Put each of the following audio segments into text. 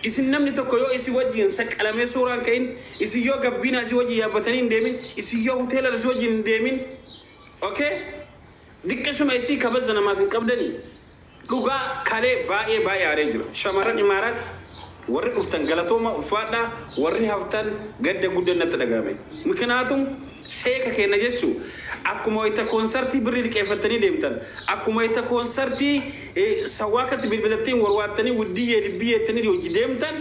Isin namni tokko yoo isin wajjin saqqalamee suuraan ka'in, isin yoo gabbiina isin wajjin yaabbatanii hin deemin, isin yoo hoteela isin wajjin hin deemin, okay? Diqqisuma isii kabaja namaaf hin qabdanii. Dhugaa kalee baay'ee baay'ee aaree jira. Shamarran Imaaraat warri dhuftan galatooma, ulfaadhaa, warri haftan gadda guddaa natti dhagahame. Miknaatum seeka kenna jechuu akkuma wayita koonsartii birrii liqeeffattanii deemtan, akkuma wayita koonsartii sawwaakatti bilbilattiin warwaattanii wuddiyyee libbiyyeettanii hojii deemtan,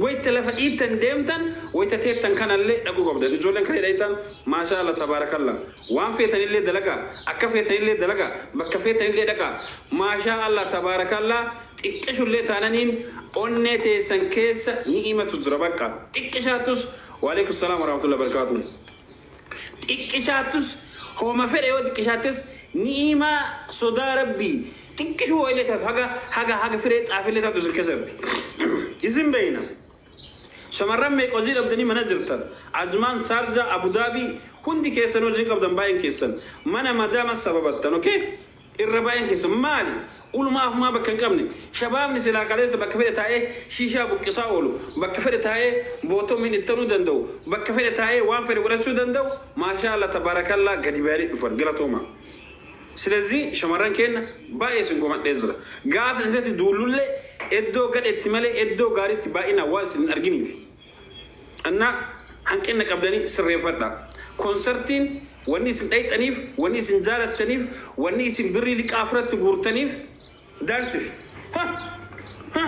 wayita lafa dhiittan deemtan, wayita teettan kanallee dhaquu qabdan. Ijoolleen kan hidhaytan, maashaa Allah, tabaarakallah, waan feetanillee dalagaa, akka feetanillee dalagaa, bakka feetanillee dhaqaa, maashaa Allah, tabaarakallah. Xiqqishullee taananiin onnee teessan keessa ni'imatu jira. Bakka xiqqishaatus, waalaikum salaam warahmatullahi wabarakatuh, xiqqishaatus hooma fedhe yoo xiqqishaattes ni'imaa sodaa rabbii xiqqishuu wayilee taatu, haga haga haga firee xaafillee taatu isin keessa jirti. Isin beeyna. Shamarran meeqa hojii dhabdanii mana jirtan? Ajmaan, Shaarjaa, Abudaabii hundi keessan hojii qabdan, baay'een keessan mana madaama sababattan, okay? Irra baay'een keessan maali? Ulumaa afumaa bakka hin qabne. Shabaabni silaa kaleessa bakka fedhe taa'ee shiishaa buqqisaa oolu, bakka fedhe taa'ee bootoomiin ittanuu danda'u, bakka fedhe taa'ee waan fedhe godhachuu danda'u, maashaa Allah, tabaarakallaa, gadi bayanii dhufan, galatooma. ስለዚህ shamarran keenya baay'ee isin komadhee jira. Gaafa isinatti duulullee iddoo gadheetti malee iddoo gaariitti baay'inaan waan isin hin arginiif. እና hanqina qabdanii sirreeffadha. Koonsartiin wanni isin dhayxaniif, wanni isin jaalattaniif, wanni isin birrii liqaa ofirratti guurtaniif daansiif. Ha! Ha!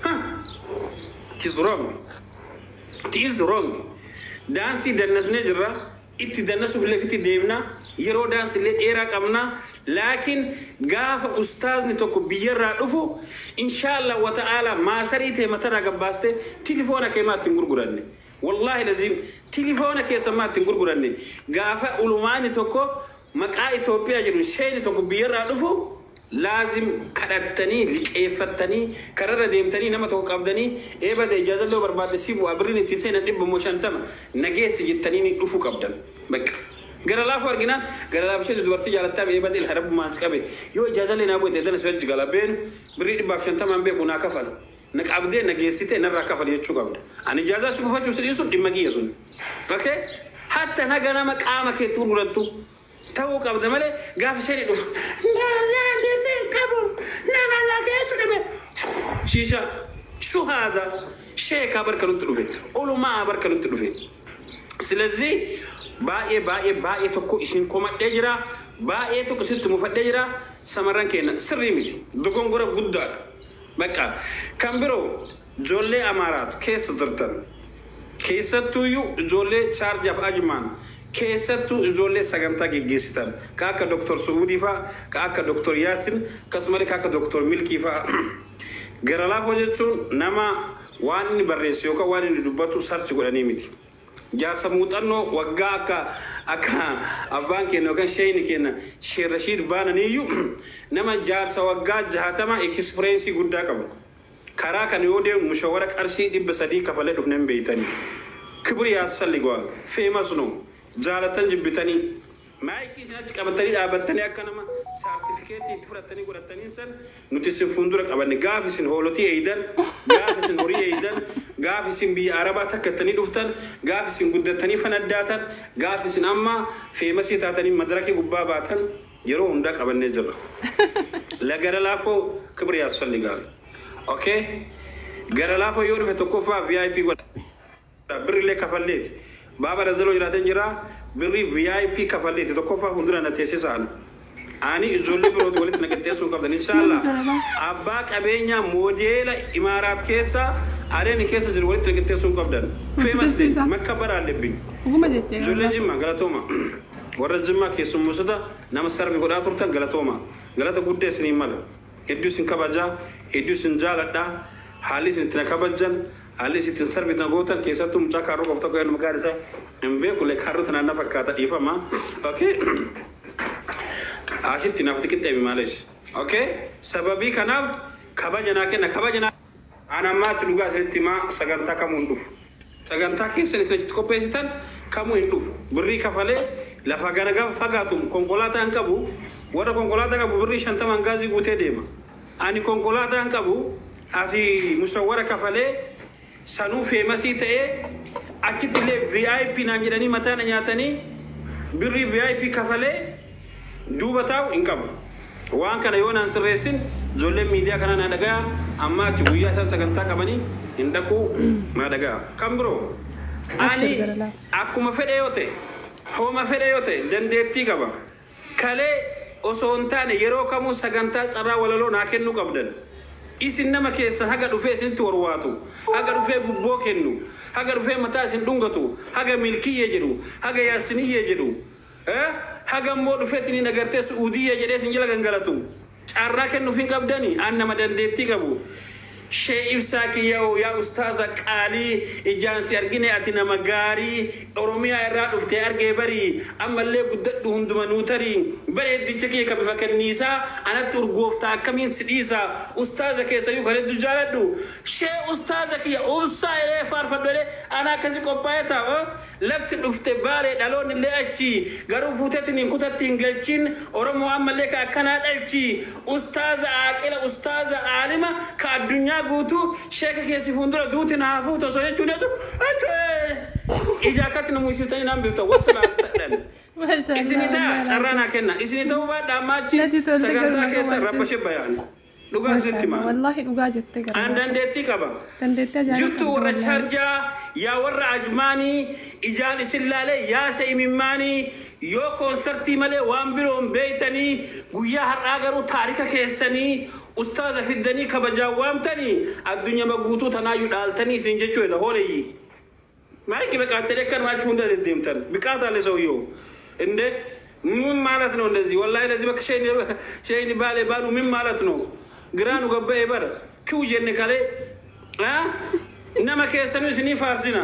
Ha! It is wrong. It is wrong. Daansii dannasnee jirra. Itti dannasuuf illee ofitti deemna. Yeroo daansii illee dheeraa qabna. Laakiin gaafa ustaazni tokko biyyarraa dhufu, inshaallah wa ta'ala, maasarii ta'e matarraa gabbaastee tilifoona kee maa ittiin gurguranne. Wallaahi laziim, tilifoona keessa maa ittiin gurguranne. Gaafa ulumaani tokko maqaa Itoophiyaa jedhu sheeni tokko biyyarraa dhufu, laazim kadhattanii liqeeffattanii kararra deemtanii nama tokko qabdanii, eebada ijaazallee barbaadde si bu'aa birriin ittiin seenan 150 nageessi jettanii ni dhufuu qabdan. Bakka. Gara laafu arginaan gara laafu ishee dubartii jaalattaa eebada ilha rabbumaan si qabe yoo ijaazallee naa bu'e dana si wajji gala beenu birrii 150n beeku naa kafala. Na qabdee na geessite narraa kafali jechuu qabda. Ani ijaazaa si buufachuu si dhiisuun dhimma kiyya sun. Okay? Hatta naga nama qaama keetti gurgurattu ta'uu qabda malee gaafa isheen dhufu birrii qabu nama lageessu dhabe shiisha shuhaada sheekaa barka nutti dhufe, olumaa barka nutti dhufe. ስለዚህ baay'ee baay'ee baay'ee tokko isin komadhee jira, baay'ee tokko isitti mufadhee jira. Shamarran keenya sirrii miti, dogongora guddaadha. Bakka kan biroo ijoollee Amaaraat keessa jirtan, keessattuuyyuu ijoollee Shaarjaaf Ajmaan, keessattuu ijoollee sagantaa geggeessitan ka akka Dr. Suudii faa, ka akka Dr. Yaasin, akkasumallee ka akka Dr. Milkii faa, gara laafoo jechuun nama waan inni barreessu yookaan waan inni dubbatu search godhanii miti. Jaarsa muuxannoo waggaa akka abbaan keenya yookaan sheeyni keenya Sheer Rashiid baananiiyyuu nama jaarsa waggaa 60 experience guddaa qabu. Karaa kana yoo deemu mushawara qarshii 300 kafalee dhufneen beeytanii. ክብር ያስፈልገዋል. Famous ነው. Jaalatan jibbitanii. Maayikii isin achi qabatanii dhaabattanii akka nama saartifikeetii itti fudhattanii godhatanii san nuti isin fuuldura qabanne, gaaf isin hoolotii eeydan, gaaf isin horii eeydan, gaaf isin biyya arabaa takkattanii dhuftan, gaaf isin guddattanii fanaddaatan, gaaf isin amma famous taatanii madarakii gubbaa baatan yeroo hundaa qabannee jirra. Lagara laafoo ክብር ያስፈልጋል. Okay? Gara laafoo yoo dhufe tokkoffaa VIP godha. Birriilee kafalleeti. Baaba Razaloo jiraateen jira, birrii VIP kafalleeti tokkoffaa fuuldura na teessisaan. Ani ijoollee birooti walitti na qixxeessuu qabdan inshaallah. Abbaa qabeenyaa moodeela Imaaraat keessa adeemi keessa jiru walitti na qixxeessuu qabdan. Famous makka bara አለብኝ. Dhuguma jettee. Ijoollee Jimmaa galatooma. Warra Jimmaa keessummoosota nama sarbi godhaa turtan galatooma. Galata guddaa isinii mala. Hedduu isin kabajaa, hedduu isin jaaladhaa. Haalli isin itti na kabajan, haalli isin ittiin sarbi na gootan, keessattuu mucaa kaarroo qofa tokko jedhu maqaan isaa hin beeku lee, kaarroo tanaan na fakkaata, dhiifama. Okay. Ashitti naaf xiqqeemi maalish. Okay. Sababii kanaaf kabaja naa kenna, kabaja naa. Ani ammaatti dhugaa isinitti himaa, sagantaa kamuu hin dhufu. Sagantaa keessan isin achitti qopheessitan kamuu hin dhufu. Birrii kafalee lafa gana gafa fagaatu konkolaataa hin qabu. Warra konkolaataa qabu birrii 50n gaazii guutee deema. Ani konkolaataa hin qabu. Asii musawwara kafalee sanuu feemasii ta'ee achitti illee VIP naan jedhanii mataa na nyaatanii birrii VIP kafalee duuba taa'u hin qabu. Waan kana yoo naan sirreessin ijoolleen miidiyaa kana na dhagaya, amma achi guyyaa isaan sagantaa qabanii hin dhaquu na dhagaya. Kan biroo ani Abshir gara laafa. Akkuma fedhe yoo ta'e, hooma fedhe yoo ta'e, dandeettii qaba. Kalee osoo hin taane yeroo kamuu sagantaa carraa walaloo naa kennuu qabdan. Isin nama keessa haga dhufee isinitti warwaatu, haga dhufee gubboo kennu, haga dhufee mataa isin dhungatu, haga milkiyyee jedhu, haga yaasiniyyee jedhu, haga immoo dhufeetiin agartee su'uudiyyee jedhee isin jala gangalatu. Carraa kennuuf hin qabdani, an nama dandeettii qabu. Shee ibsaa kiyyoo, yaa ustaaza qaalii, ijaan si argine, ati nama gaarii, Oromiyaa irraa dhuftee argee barii, ammallee guddadhu, hunduma nuu tarii, bareeddicha kiyya ka bifa kenniisaa, anatti urgooftaa, akkamiin si dhiisa? Ustaaza keessayyuu kan hedduu jaaladhu, shee ustaaza kiyya ubsaa jedhee faarfadhu jedhee ana akkasi qophaa'ee ta'a. Lafti dhufte Baalee, dhaloonni illee achi garuu fuuteetiin hin kutatti hin galchin. Oromoo ammallee ka akkanaa dhalchi, ustaaza aaqila, ustaaza aalima ka addunyaa guutuu, sheeka keessi fuuldura duuti na hafuutu osoo jechuun jedhu ija akkatti na muusistanii naan bifta wasalaatadhan. Isini ta'a, carraa naa kenna. Isini ta'uu baadha, amma achi Natti tolte. Sagantaa Garuu keessa nama rabba shee bayaan. Dhugaa isinitti himaa. Wallaahi dhugaa jettee gara An dandeettii qaba. Dandeettii ajaa'ibaa Jirtu qabda warra wallaahi. Charjaa, yaa warra Ajmaanii, ijaan isin laalee yaasa imimmaanii, yoo koonsartii malee waan biroon beeytanii, guyyaa har'aa garuu taarika keessanii ustaaza fiddanii kabajaan waamtanii addunyaa guutuu tanaayyuu dhaaltanii isin jechuudha hooleyyii. ማይክ በቃተለ ከርማችሁ hunda deddeemtan ብቃት አለ ሰውየው እንደ ምን ማለት ነው? እንደዚህ ወላሂ ለዚህ በቃ ሸይኒ ባሌ ባኑ ምን ማለት ነው? ግራኑ ገባኤ በር ክው ጀነ ካሌ nama keessanuu isinii faarsina.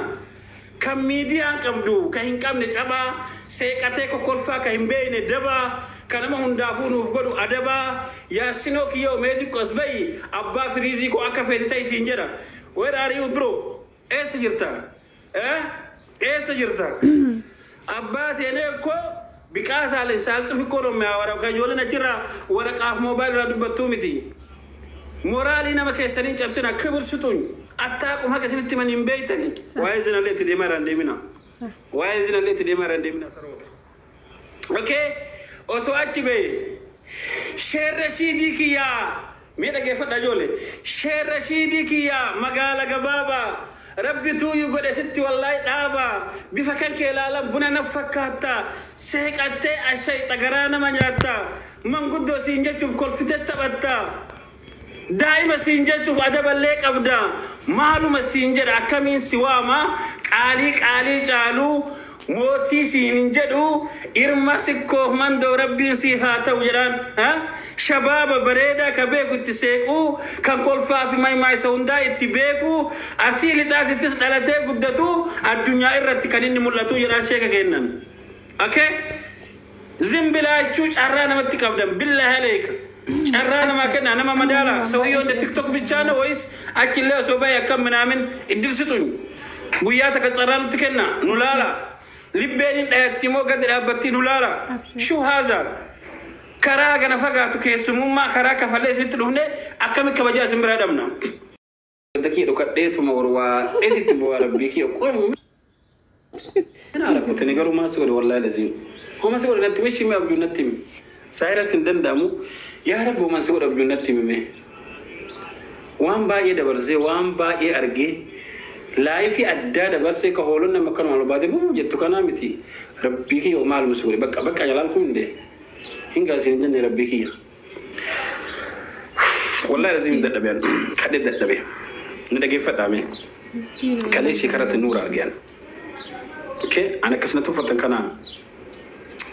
Kan miidiyaan qabdu, ka hin qabne cabaa, seeqatee kokkolfaa, ka hin beeyne dabaa, ka nama hundaafuu nuuf godhu adabaa, yaasinoo kiyyoo mee xiqqo as bayi, abbaa firiizii koo akka feete ta'e isiin jedha. Where are you, bro? Eessa jirta? Eessa jirta? Abbaa teenee koo biqaataalee saalsufi koo የሚያወራው ከጆልን achirraa waraqaaf moobaayil irraa dubbattuu miti. Moraalii nama keessanii cabsina, ክብር ስጡኝ. Attaaqum haqa isinitti man hin beeytani. Waa'ee zinallee itti deemaa irraa hin deemina. Waa'ee zinallee itti deemaa irraa hin deemina saroota. Okay, osoo achi ba'e, sheerra shiidii kiyyaa mee dhageeffadha ijoollee, sheerra shiidii kiyyaa magaala gabaabaa rabbi tuuyyuu godhe sitti wallaahi dhaabaa, bifa kan kee ilaalan buna na fakkaata, seeqattee ashay xagaraa nama nyaatta, manguddoo siin jechuuf kolfitee taphatta, daa'ima siin jechuuf adaballee qabda, maaluma siin jedha, akkamiin si waama, qaalii qaalii caaluu mootii siin hin jedhu, irma sikkoo mandoo rabbiin siif haa ta'u jedhaan, ha? Shabaaba bareedaa ka beeku itti seequu, kan kolfaa fi maymaa isa hundaa itti beeku, Arsii Lixaatittis dhalatee guddatu, addunyaa irratti kan inni mul'atu jedhaan sheeka kennan. Okay? ዝም ብላችሁ carraa namatti qabdan, بالله عليك carraa namaa kenna, nama madaala. ሰውየው እንደ ቲክቶክ ብቻ ነው ወይስ achillee osoo bahe akkam ምናምን እድል ስጡኝ። Guyyaa takka carraa nutti kenna, nu laala. Libbeen hin dhayatti moo gadi dhaabbatti nu laala. Shuu haaza karaa gana fagaatu keessumummaa karaa kafalee isinitti dhufne, akkami kabajaa isin biraa dhabna? Kiyya dhokadheetuma warwaa eesitti bu'aa rabbii kiyya qoy Kutini garuu maal si godhe? Wallaahi lazim. Homa si godhe natti himi, shimi abjuu natti himi. Saayiratti hin danda'amu. Yaa Rabbi, homan si godhe abjuu natti himi mee. Waan baay'ee dabarsee, waan baay'ee argee, laayifii addaa dabarsee, ka hoolonni nama akkanuma ol baatee buu jettu kanaa miti. Rabbii kiyya maaluma si godhe? Bakka bakka jalaan kun hundee. Hin gaasiin hin jenne rabbii kiyya. Wallaahi lazim dadhabee, kadhee dadhabee. Ni dhageeffadhaa mee. Kaleessi karatti nuura argeen. Okay, ani akkasumatti uffatan kanaan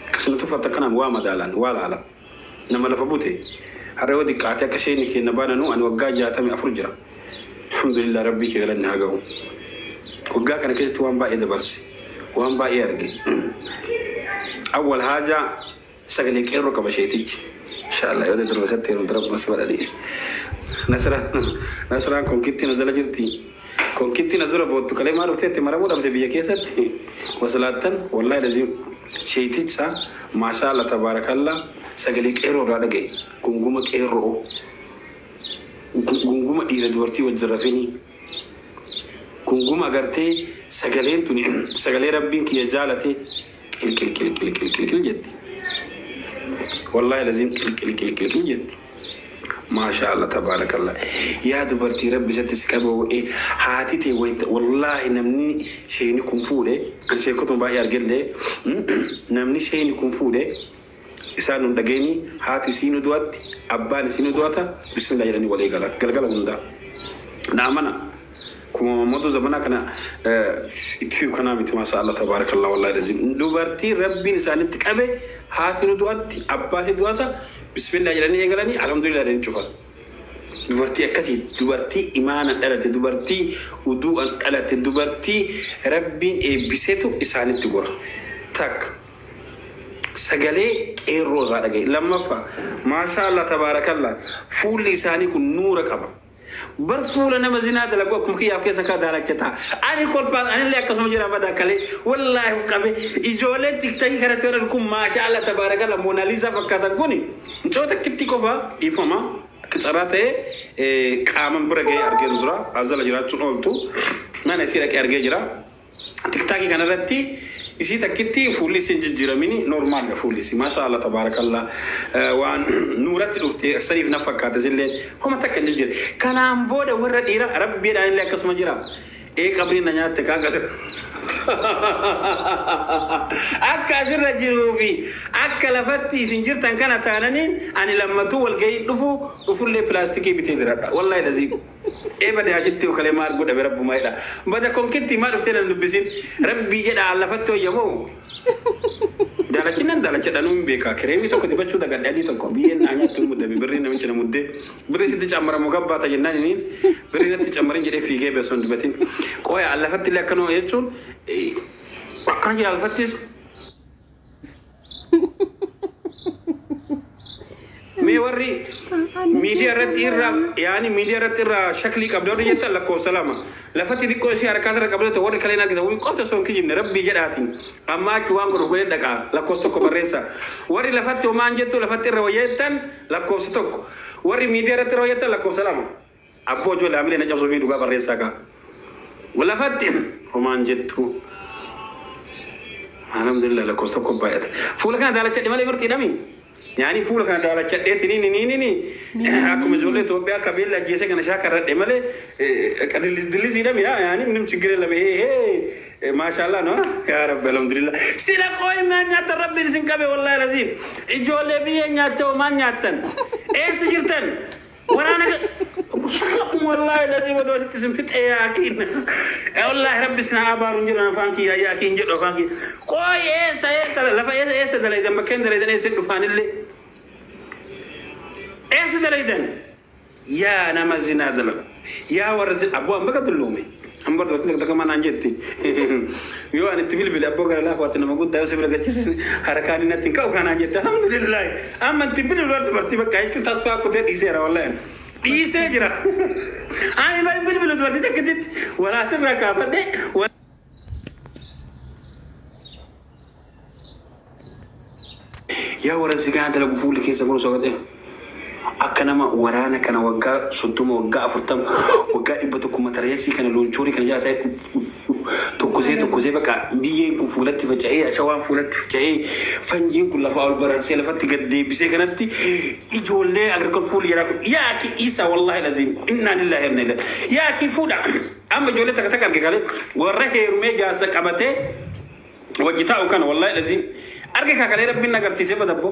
akkasumatti uffatan kanaan waa madaalan waa laala nama lafa bute har'a yoo xiqqaate akka isheen kenna baananu, ani waggaa 64 jira. Alhamdulillah, rabbii kee galanni haa ga'u. Waggaa kana keessatti waan baay'ee dabarse, waan baay'ee arge. Awwal haajaa sagalee qeerroo qaba sheetichi. Inshallah yoo darba isatti heerumte rabbi mas badhadhe. Nasraan Nasraan konkitti na jala jirti. Konkitti na dura boottu kalee maa dhuftee itti maramuu dhabde biyya keessatti. Wasalaattan wallahi lazim sheeticha, maashaa tabaarakallah, sagalee qeerroo irraa dhagaye, gunguma qeerroo. Gunguma dhiira dubartii wajjin rafini. Gunguma agartee sagaleen tuni sagalee rabbiin kiyya jaalate qilqil qilqil qilqil qil jetti. Wallaahi laziim qilqil qilqil qil jetti. Maasha Allah tabaarakallah. Yaa dubartii rabbi isatti si qabe ho'ee haati ta'e wayita wallaahi namni sheeni kun fuudhe an sheekotuma baay'ee argellee namni sheeni kun fuudhe isaan nun dhageeni haati isii nu du'atti abbaan isii nu du'ata bismillah jedhanii walii galan galgala hundaa. Na amana. Kuma Mamadu zamana kana itti fiu kanaa miti maasha Allah tabaarakallah wallaahi laziim. Dubartii rabbiin isaanitti qabe haati nu du'atti abbaan ni du'ata bismillah jedhanii eegalanii alhamdulillah jedhanii cufan. Dubartii akkasii dubartii imaanaan dhalate dubartii uduu'aan dhalate dubartii rabbiin eebbisetu isaanitti gora. Takka. Sagalee qeerroo irraa dhagaye. Lammaffaa maasha Allah tabaarakallah fuulli isaanii kun nuura qaba. Bar fuula nama zinaa dalagu akkuma kiyyaaf keessa kaa daalacha ta'a. Ani kolfaan anillee akkasuma jira badaa kalee wallaahi of qabe ijoolleen tiktakii kanatti warra kun maasha Allah tabaarakallah Moonaaliisaa fakkaatan kuni mucoo takkitti qofa dhiifama akka carraa ta'ee qaaman bira ga'ee argeen jira. Azala jiraachuun ooltu mana isii dhaqee argee jira. Tiktaakii kanarratti isii takkitti fuulli isiin jijjiiramini normaal fuulli isii maasha Allah tabaarakallah waan nuuratti dhufte saniif na fakkaate isillee homa takka hin jijjiire. Kanaan booda warra dhiira rabbiidhaan illee akkasuma jira. Ee qabriin na nyaatte kaan qasir. Akka asirra jiruu fi akka lafatti isin jirtan kana taananiin ani lammatuu walgahii dhufu dhufullee pilaastikii bitee diradha. Wallaahi lazii. Ee bade achitti kalee maal godhame rabbumaa jedha. Bada konkitti maa dhuftee nan dubbisin rabbii jedha lafatti hoyyamoo. Daalachinan daalacha dhanuu hin beekaa. Kireemii tokko dibachuu dagadhe adii tokko biyyeen naa nyaattu muddame birrii namicha na muddee birrii sitti cammaramu gabbaata jennaan iniin birrii natti cammarin jedhee fiigee beeson dibatin. Qooya lafatti illee akkanuma jechuun akkana jira lafattis. Mee warri miidiyaa irratti irraa yaani miidiyaa irratti irraa shaklii qabda warri jettan lakkoofsa lama lafatti xiqqoo ishee harkaan irra qabda warri kaleen argita wani qofta osoo hin kijibne rabbii jedhaatiin amma achi waan godhu godhee dhaqaa lakkoofsa tokko barreessa warri lafatti homaan jettu lafatti irra wayyeettan lakkoofsa tokko warri miidiyaa irratti irra wayyeettan lakkoofsa lama abboo ijoollee amilee na cabsuu fi dhugaa barreessaa kaa lafatti homaan jettu. Alhamdulillah lakkoofsa tokko baay'ata. Fuula kana daalachadhe malee mirtii dhami. Yaani fuula kana daalachadheeti ni ni ni ni akkuma ijoollee Itoophiyaa qabeella ajjeese kana shaakarradhe malee dillisii dhami yaani minim chiggiree lame hee maashaallah no yaa rabbi alhamdulillah. Sila qooyi maan nyaattan rabbiin isin qabe wallahi laziim. Ijoollee biyya nyaatte maan nyaattan eessa jirtan waraana wallahi laziim odoo asitti isin fixe yaakiin wallahi rabbi isin haa abaaru hin jedhu afaan kiyya yaakiin jedhu afaan kiyya qooyi eessa eessa lafa eessa eessa dalaydan bakkeen dalaydan eessa hin dhufaanillee eessa dalaydan yaa nama zinaa dalagu yaa warra abboo an baga dulloome an bar dubartiin takka manaan jetti yoo ani itti bilbile abboo gara laafaatti nama guddaa yoo si bira gachiisin harkaan inni natti hin ka'u kanaan jette alhamdulillah amma itti bilbilu dubartii bakka jechuun tasfaa kutee dhiiseera wallahi dhiisee jira ani bari bilbilu dubartii takkitti walaasirraa kaafadhe. Yaa warra sigaa dalagu fuulli keessa kun osoo godhe akka nama waraana kana waggaa 30 waggaa 40 waggaa 100 matareesii kana loonchoorii kana jala ta'e tokkosee tokkosee bakka biyyeen kun fuulatti faca'ee ashawaan fuulatti faca'ee fanjiin kun lafa ol bararsee lafatti gad deebisee kanatti ijoollee agarkan fuulli jedhaa kun yaaki isa wallaahi laziim innaa lillahi inna ilaihi yaaki fuudha amma ijoollee takka takka arge kalee warra heerumee jaarsa qabatee wajji taa'u kana wallaahi laziim arge kaakalee rabbiin agarsiisee badabbo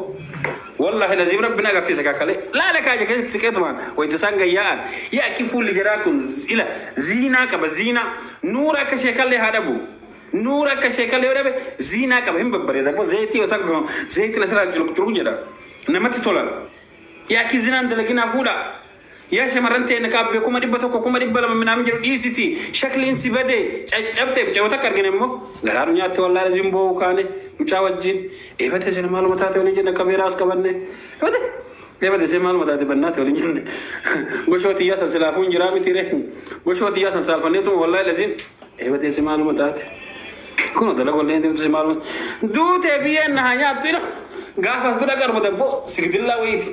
wallahi laziim rabbiin agarsiise kaakalee laala kaaja keessatti siqeetumaan wayita isaan gayyaa'an yaaki fuulli jedhaa kun ila ziinaa qaba ziinaa nuura akka sheekallee haa dhabu nuura akka sheekallee yoo dhabe ziinaa qaba hin babbareeda bo zayitii osoo akka zayitii lasirraa culuk culuk jedha namatti tola yaaki zinaan dalaginaa fuudha yaa shamarran ta'e kaabbee 100,000 200,000 minaamin jedhu dhiisiti shakliin si bade caccabte mucaa takka argine immoo garaadhu nyaatte wallaahi laziim boo'u kaane mucaa wajjin eebate isin maaluma taate waliin jenne kabeeraas qabanne eebate eebate isin maaluma taate bannaate waliin jenne goshoo xiyyaa san silaafuu hin jiraa miti ree goshoo xiyyaa san saalfanneetuma wallaahi laziim eebate isin maaluma taate kun dalagollee deemtu isin maaluma duutee biyyeen na haa nyaattu ina gaafas dura qarbu dabbo sigdillaa wayiiti.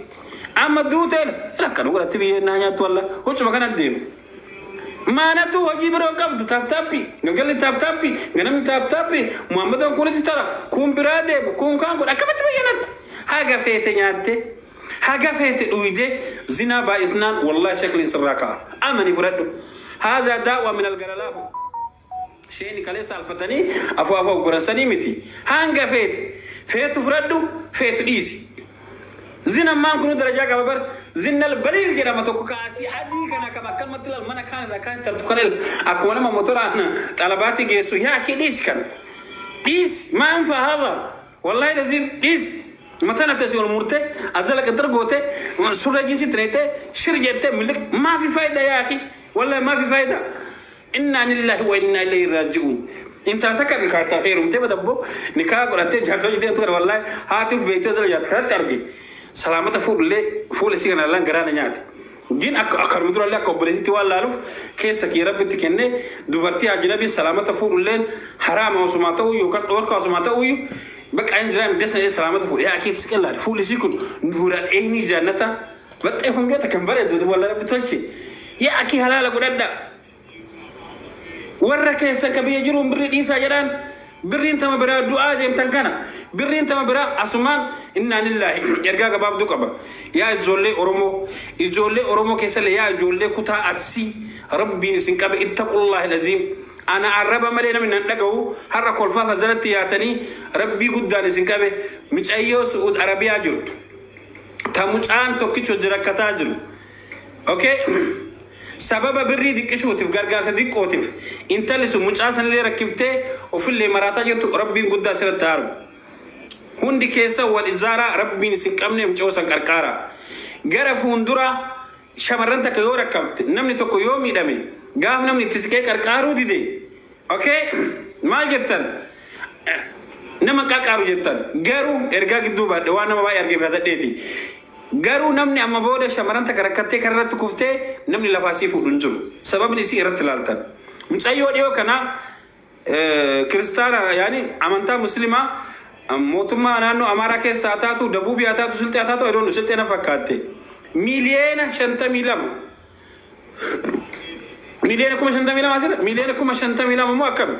Amma duuteen lakka dhugaatti biyya naa nyaattu walla huccuma kana deemu. Maanatu hojii biroo qabdu taaptaappi galgalli taaptaappi ganamni taaptaappi Muhammadan kunitti tara kun biraa deemu kun kaan godha akkamitti bayyanatti haga feete nyaatte haga feete dhuyde zinaa baay'isnaan wallahi shakliin sirraa ka'a amani fudhadhu haadha daa'wa min algalalaafu sheeni kaleessa alfatanii afoo afoo goransanii miti hanga feete feetu fudhadhu feetu dhiisi. Zina maan kunu darajaa qaba bar zinnal baliil jedhama tokko kaasii adii kana qaba akkanumatti ilaal mana kaan irraa kaan tartu kana akkuma nama motoraan xalabaatti geessu yaa kee dhiisi kana dhiisi maan faa haadha wallahi laziim dhiisi mataan ati asii ol murte azala qaxar goote surra jinsi tineete shir jette milik maa fi faayida yaa akhi wallahi maa fi faayida innaa lillahi wa innaa ilayhi raaji'uun. Intala takka nikaataa heerumtee badabbo nikaa godhattee jaarsa hojjetee tukana wallahi haatiif beektee jala jaarsa kanatti arge. Salaamata fuudhullee fuula isii kana lallaan garaana nyaate. Gin akka akkanuma durallee akka obboleettiitti waan laaluuf keessa kee rabbitti kennee dubartii ajnabii salaamata fuudhulleen haraama osumaa ta'uu yookaan dhoorkaa osumaa ta'uu bakka inni jiraan desna salaamata fuudhe yaa keetti siqallaadhe fuulli isii kun nuuraan eenyii jaannata baxxee fungeeta kan bareedu walla rabbi tolche yaa akii halaala godhadhaa. Warra keessa ka biyya jiruun birrii dhiisaa jedhaan birriin tama biraa du'aa deemtan kana birriin tama biraa asumaan innaa lillaahi ergaa gabaabduu qaba yaa ijoollee Oromoo ijoollee Oromoo keessallee yaa ijoollee kutaa Arsii rabbiin isin qabe ittaqullaahi laziim ana arraba malee namni nan dhaga'u har'a kolfaa jalatti yaatanii rabbii guddaan isin qabe micayyoo Su'uud Arabiyaa jirtu ta mucaan tokkicha hojii rakkataa jiru okay sababa birrii diqqishuutiif gargaarsa diqqootiif intalli sun mucaa sanillee rakkiftee ofillee maraataa jirtu rabbiin guddaa asirratti haa argu. Hundi keessa wal ijaaraa rabbiin isin qabne mucaa san qarqaaraa. Gara fuuldura shamarran takka yoo rakkabte namni tokko yoo miidhame gaaf namni itti siqee qarqaaruu dide okay maal jettan nama qarqaaru jettan garuu ergaa gidduu baadhe waan nama baay'ee argee fudhadheeti. Garuu namni amma booda shamarran takka rakkattee kan irratti kuftee namni lafaa sii fuudhu hin jiru. Sababni isii irratti ilaaltan. Mucayyoo dhiyoo kana kiristaana yaani amantaa musliimaa mootummaa naannoo Amaaraa keessaa taatu Dabuubii haa taatu Silxee haa taatu I don't know Silxee na fakkaatte. 52,000,000. 52,000,000 asirra 52,000,000 immoo akkami?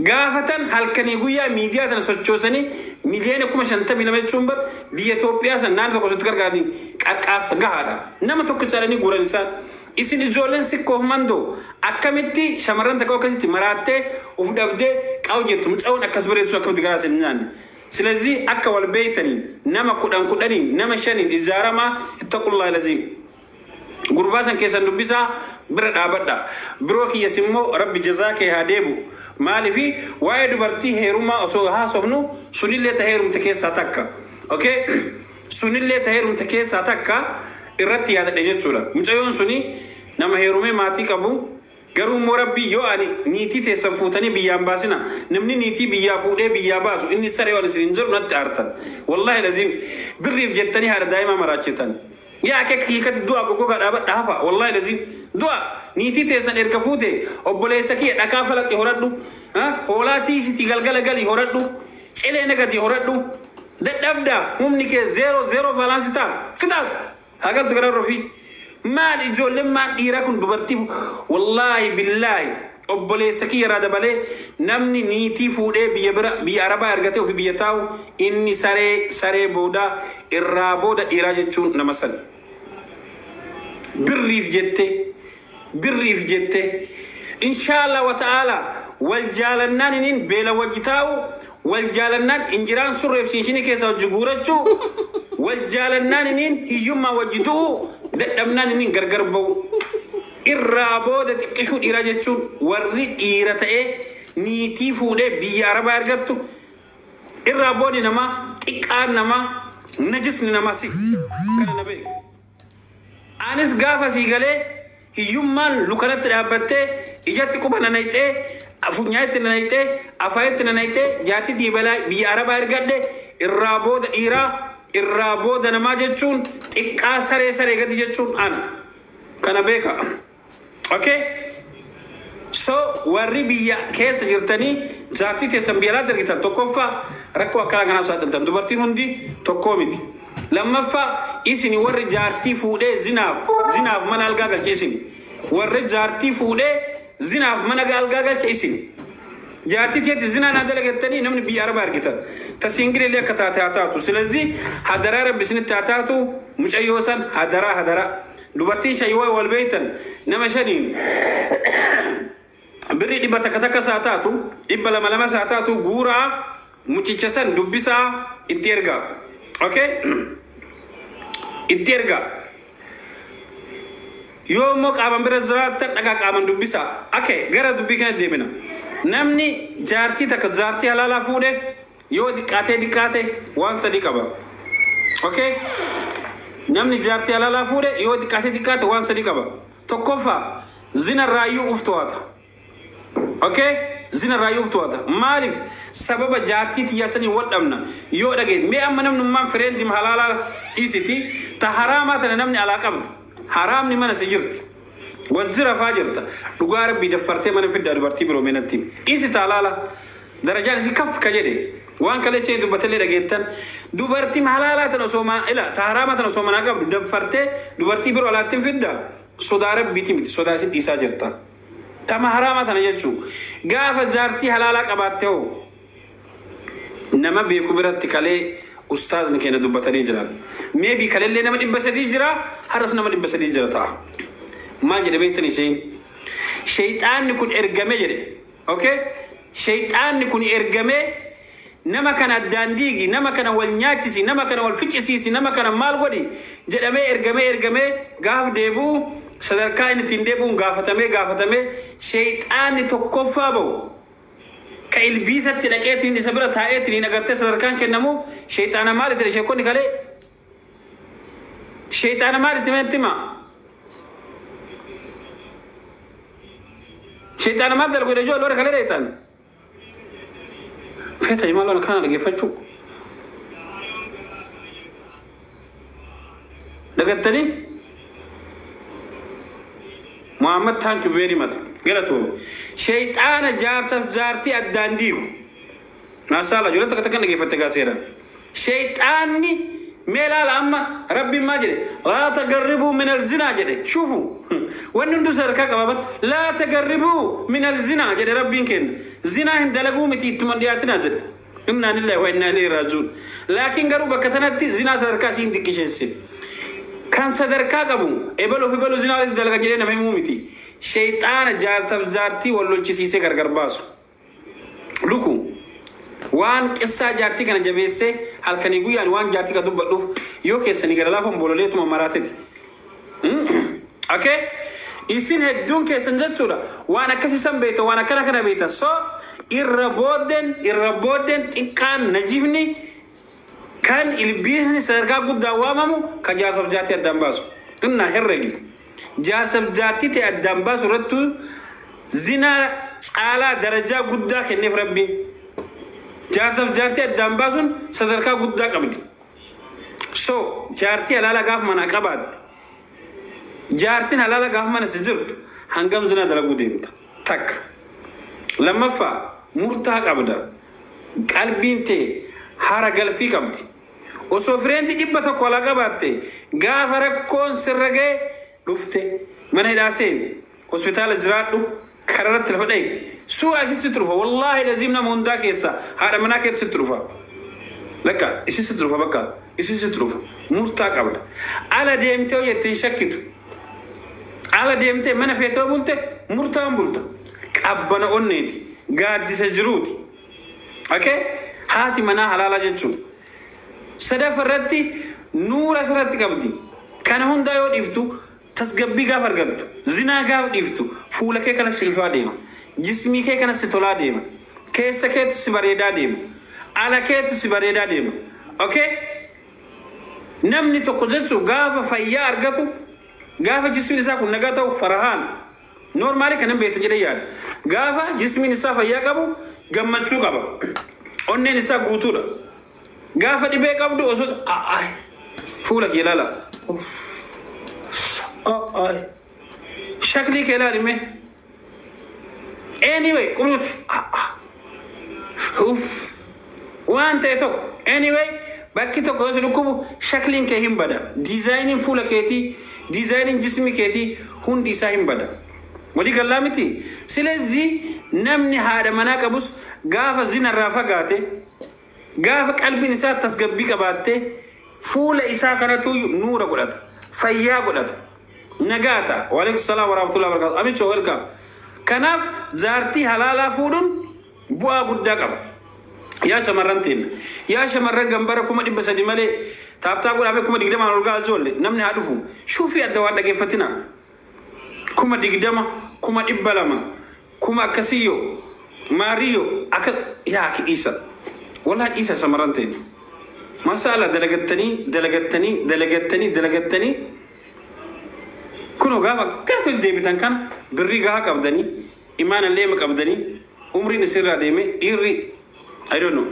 Gaafatan halkanii guyyaa miidiyaa tana sochoosanii 52,000,000 jechuun bar biyya Itoophiyaa san naannoo tokko sitti gargaaranii qarqaarsa gahaadha. Nama tokko caalanii guuran isaan. Isin ijoolleen sikkoof mandoo akkamitti shamarran takka akkasitti maraattee uf dhabdee qabu jettu mucaawwan akkas bareedu akkamitti garaa isin nyaanne. Silazii akka wal beeytanii nama 10 10 nama 5 ijaaramaa ittaqullaa laziim. Gurbaa san keessan dubbisaa bira dhaabadha. Biroo kiyyas immoo rabbi jazaa kee haa deebu. Maaliifi waa'ee dubartii heerumaa osoo haasofnu sunillee ta heerumte keessaa takka. Okay? Sunillee ta heerumte keessaa takka irratti yaadadhe jechuudha. Mucayyoon suni nama heerumee maatii qabu garuu immoo rabbi yoo ani niitii teessan fuutanii biyyaan baasina namni niitii biyyaa fuudhee biyyaa baasu inni saree waan isin hin jiru natti aartan. Wallaahi laziim birriif jettanii haadha daa'imaa maraachitan. Yaa akee hiikatti du'a goggogaa dhaabadha hafa wallahi laziim du'a niitii teessan erga fuute obboleessa kiyya dhakaa falaqe horadhu hoolaa tiisitii galgala galii horadhu cilee nagadii horadhu dadhabdaa humni kee 0 0 baalaansi ta'a fixaat hagaltu gara rofii maal ijoolleen maal dhiiraa kun dubartii wallaahi billaahi obboleessa kiyya irraa dabalee namni niitii fuudhee biyya bira biyya arabaa argatee ofii biyya taa'u inni saree saree boodaa irraa booda dhiiraa jechuun nama san. Birriif jettee birriif jettee inshaallah wa ta'ala wal jaalannaan inin beela wajji taa'u wal jaalannaan injiraan surreef shinshinii keessa wajji guurachuu wal jaalannaan inin hiyyummaa wajji du'u dadhabnaan inin gargar ba'u. Irraa booda xiqqishuu dhiiraa jechuun warri dhiira ta'ee niitii fuudhee biyya arabaa argattu irraa boodi namaa xiqqaan namaa najisni namaa si kana na beeku. Anis gaafa sii galee hiyyummaan lukanatti dhaabbattee ijatti quba nanayxee funyaatti nanayxee afaanitti nanayxee jaartii diibalaa biyya arabaa argadhe irraa booda dhiiraa irraa booda namaa jechuun xiqqaa saree saree gadi jechuun ana kana beeka. Okay? So warri biyya keessa jirtanii jaartii teessan biyya alaatti argitan tokkoffaa rakkoo akkana kanaaf saaxiltan dubartiin hundi tokkoo miti. Lammaffaa Isin warri jaartii fuudhee zinaaf mana algaa galche isin. Warri jaartii fuudhee zinaaf mana algaa galche isin. Jaartii teetti zinaa naa dalagattanii namni biyya araba argitan. Ta single akka taate haa taatu. Silazii hadaraa rabbi isinitti haa taatu mucayyoo san hadaraa hadaraa. Dubartiin shan yoo wal beeytan nama shaniin birrii dhibba takka takka saa taatu dhibba lama lama saa taatu guuraa mucicha san dubbisaa itti ergaa. Okay? Itti ergaa. Yoo immoo qaaman bira jiraattan dhagaa qaaman dubbisaa. Okay, gara dubbii kana deemina. Namni jaartii takka jaartii halaalaa fuudhe yoo diqqaatee diqqaate waan sadii qaba. Okay? Namni jaartii halaalaa fuudhe yoo diqqaatee diqqaate waan sadii qaba. Tokkoffaa zina raayyuu uf to'ata. Okay? Zina raayyuu uf to'ata. Maaliif sababa jaartii tiyyaa sanii wal dhabna yoo dhageen mee amma namnummaan friend halaalaa dhiisiti ta haraamaa tana namni alaa qabdu. Haraamni mana si jirti. Wajjira faa jirta. Dhugaa rabbii daffartee mana fiddaa dubartii biroo meenatti. Dhiisita halaala. Darajaan isii kaf ka jedhe. Waan kalee ishee dubbatallee dhageettan. Dubartii halaalaa tana osoo ila ta haraamaa tana osoo manaa qabdu daffartee dubartii biroo alaatti fiddaa. Sodaa rabbiiti miti sodaa isin dhiisaa jirta. Tama haraamaa tana jechuu. Gaafa jaartii halaalaa qabaatte hoo nama beeku biratti kalee ustaazni keenya dubbatanii jiran. Maybe kalellee nama 300 jira har'as nama 300 jira ta'a. Maal jedhe beektan isheen? Shayxaanni kun ergame jedhe. Okay? Shayxaanni kun ergame nama kana addaan diigi, nama kana wal nyaachisi, nama kana wal ficcisiisi, nama kana maal godhi jedhamee ergamee ergamee gaaf deebi'u sadarkaa inni ittiin deebi'uun gaafatamee gaafatamee shayxaanni tokkoffaa ba'u. Ka ilbiisatti dhaqeetiin isa bira taa'eetiin agartee sadarkaan kennamu shayxaana maalitti sheekonni kalee shayxaana maalitti meetti hima shayxaana maal dalagu jedhe ijoollee warra kalee dheetan feeta himaa loona kana dhaggeeffachuu dhagattanii Muhammad, thank you very much. Galatoom. Shayxaana jaarsaaf jaartii addaan diigu. Maashaalla ijoollee takka takka dhaggeeffatte gaa seeraan. Shayxaanni mee laala amma rabbiin maal jedhe laa tagarribuu min alzinaa jedhe shuufu wanni hunduu sadarkaa qaba bar laa tagarribuu min alzinaa jedhe rabbiin kenna. Zinaa hin dalaguu miti ittuma dhiyaatinaa jedhe. Innaa lillahi wa innaa ilayhi raaji'uun. Laakiin garuu bakka tanatti zinaa sadarkaa isiin xiqqisheesse. Kan sadarkaa qabu ebaluu fi ebaluu zinaa walitti dalaga jedhee nama himuu miti. Shayxaana jaarsaaf jaartii wal lolchisiisee gargar baasu. Luku waan qissaa jaartii kana jabeessee halkanii guyyaan waan jaartii kana dubbadhuuf yoo keessanii gara laafan bololeetuma maraateti. Okay? Isin hedduun keessan jechuudha waan akkasii san beektan waan akkana kana beektan so irra booddeen xiqqaan najifni kan ilbiisni sadarkaa guddaa waamamu kan jaarsaaf jaartii addaan baasu. Innaa herregi. Jaarsaaf jaartii ta'e addaan baasu irrattu zinaa caalaa darajaa guddaa kenneef rabbiin. Jaarsaaf jaartii addaan baasuun sadarkaa guddaa qabdi. So jaartii halaala gaaf manaa qabaatte. Jaartiin halaala gaaf mana si jirtu hangam zinaa dalaguu deemta. Takka. Lammaffaa murtaa qabda. Qalbiin ta'e hara galfii qabdi. Osoo friend 100 alaa qabaatte gaafa rakkoon sirra ga'e dhufte mana hidhaa seeni hospitaala jiraadhu kararratti lafa dhahi suuraa isin sitti dhufa wallaahi laziim nama hundaa keessa haadha manaa keessa sitti dhufa. Lakka isin sitti dhufa bakka isin sitti dhufa murtaa qabda. Ala deemtee hojjettee hin shakkitu. Ala deemtee mana feetee bulte murtaan bulta. Qabbana onneeti gaaddisa jiruuti. Okay? Haati manaa halaalaa jechuudha. Sadaffaa irratti nuura asirratti qabdi. Kana hundaa yoo dhiiftu tasgabbii gaafa argattu, zinaa gaafa dhiiftu, fuula kee kana si ifaa deema. Jismii kee kana si tolaa deema. Keessa keetti si bareedaa deema. Ala keetti si bareedaa deema. Okay? Namni tokko jechuun gaafa fayyaa argatu, gaafa jismiin isaa kun nagaa ta'u farahaan. Normally kan hin beektan jedhee yaada. Gaafa jismiin isaa fayyaa qabu gammachuu qaba. Onneen isaa guutuudha. Gaafa dhibee qabdu osoo fuula kee ilaala. Shaklii kee ilaali mee. Anyway, qunuut. Waan ta'e tokko. Anyway, Bakki tokko yoo si dhukkubu shakliin kee hin bada. Diizaayiniin fuula keetii, diizaayiniin jismi keetii hundi isaa hin bada. Walii gallaa miti. Silezii namni haadha manaa qabus gaafa zinarraa fagaate, gaafa qalbiin isaa tasgabbii qabaatte, fuula isaa kanatu nuura godhata, fayyaa godhata, nagaa ta'a. Waalaikum salaam warahmatullahi wabarakatuh. Amichoo, welcome. Kanaaf jaartii halaalaa fuudhuun bu'aa guddaa qaba. Yaa shamarran teenna, yaa shamarran gambara 300,000 malee taaptaa godhame 20,000 ol ga'a ijoollee namni haa dhufu. Shuufii adda waan dhageeffatina. 20,000, 200,000, kuma akkasiyyoo, maariyyoo akka yaa dhiisa. Walaa dhiisa shamarran teenna. Masaala dalagattanii dalagattanii dalagattanii dalagattanii kunoo gaafa gaafa deebitan kana birrii gahaa qabdanii, imaana leema qabdanii, umriin isinirraa deeme dhiirri, I don't know.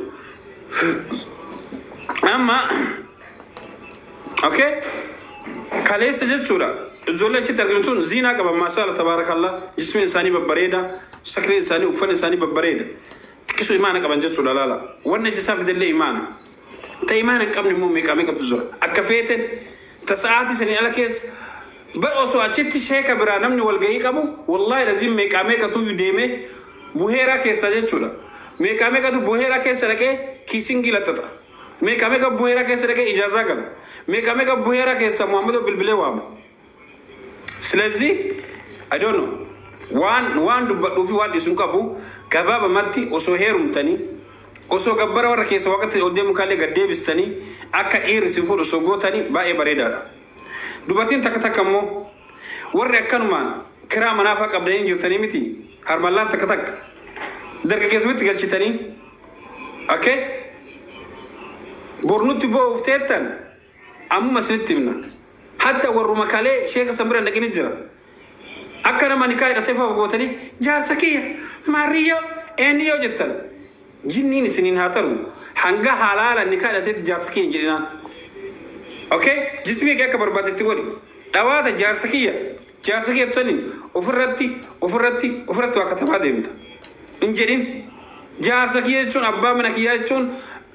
Amma okay, kaleessa jechuudha ijoollee achitti arginu tun ziinaa qaban, masaala tabaarakallah, jismiin isaanii babbareeda, sakriin isaanii, uffanni isaanii babbareeda, xiqqisuu imaana qaban jechuudha. Laala, wanni achisaa fidellee imaana ta imaana hin qabne immoo meeqaa meeqatu jira akka feeten ta sa'aatii sanii ala keessa bar osoo achitti sheeka biraa namni walgahii qabu, wallaahi laziin meeqaa meeqatu deemee buheeraa keessa jechuudha. Meeqaa meeqatu buheeraa keessa dhaqee kiisingii laxaxa. Meeqaa meeqa buheeraa keessa dhaqee ijaazaa gala. Meeqaa meeqa buheeraa keessa Muhammad bilbilee waama. ስለዚህ I don't know, waan dubbadhuu fi waan dhiisu qabu. Gabaabamatti osoo heerumtanii, osoo gabbara warra keessa waqti ol deemu kaalee gad deebistanii, akka dhiirri si fuudhu osoo gootanii baay'ee bareedaadha. Dubartiin takka takka immoo warri akkanumaan kiraa manaa fa'aa qabdanii jirtanii miti, harmallaan takka takka dargaggeessumatti galchitanii, okay, bornutti bo'uuf teettan ammuma isinitti himna. Hatta warruma kalee sheeka san bira dhaqini jira. Akka nama nikaa hidhatee fa'aa gootanii jaarsa kiyya maariyyoo eenyoo jettan, jinniin isiniin haa taru. Hanga halaala nikaa hidhateetti jaarsa kiyya hin jedhinaa. Okay, jismii kee akka barbaadetti godhi. Dhawaata jaarsa kiyya jaarsa kiyya saniin ofirratti ofirratti ofirratti waa katabaa deemta. Hin jedhin. Jaarsa kiyya jechuun abbaa mana kiyyaa jechuun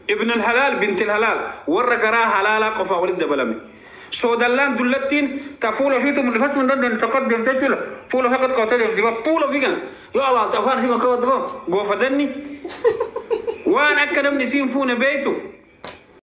ibn al-halaal bint al-halaal warra garaa halaalaa qofaa walitti dabalame. Soodallaan dullattiin ta fuula ofiitu mul'ifachuu hin dandeenye tokko deemte jechuudha. Fuula ofii akka qabatee deemti. Fuula ofii kana yoo alaata afaan ofii akka qabatee goofadanni waan akka namni isiin fuune beektuuf.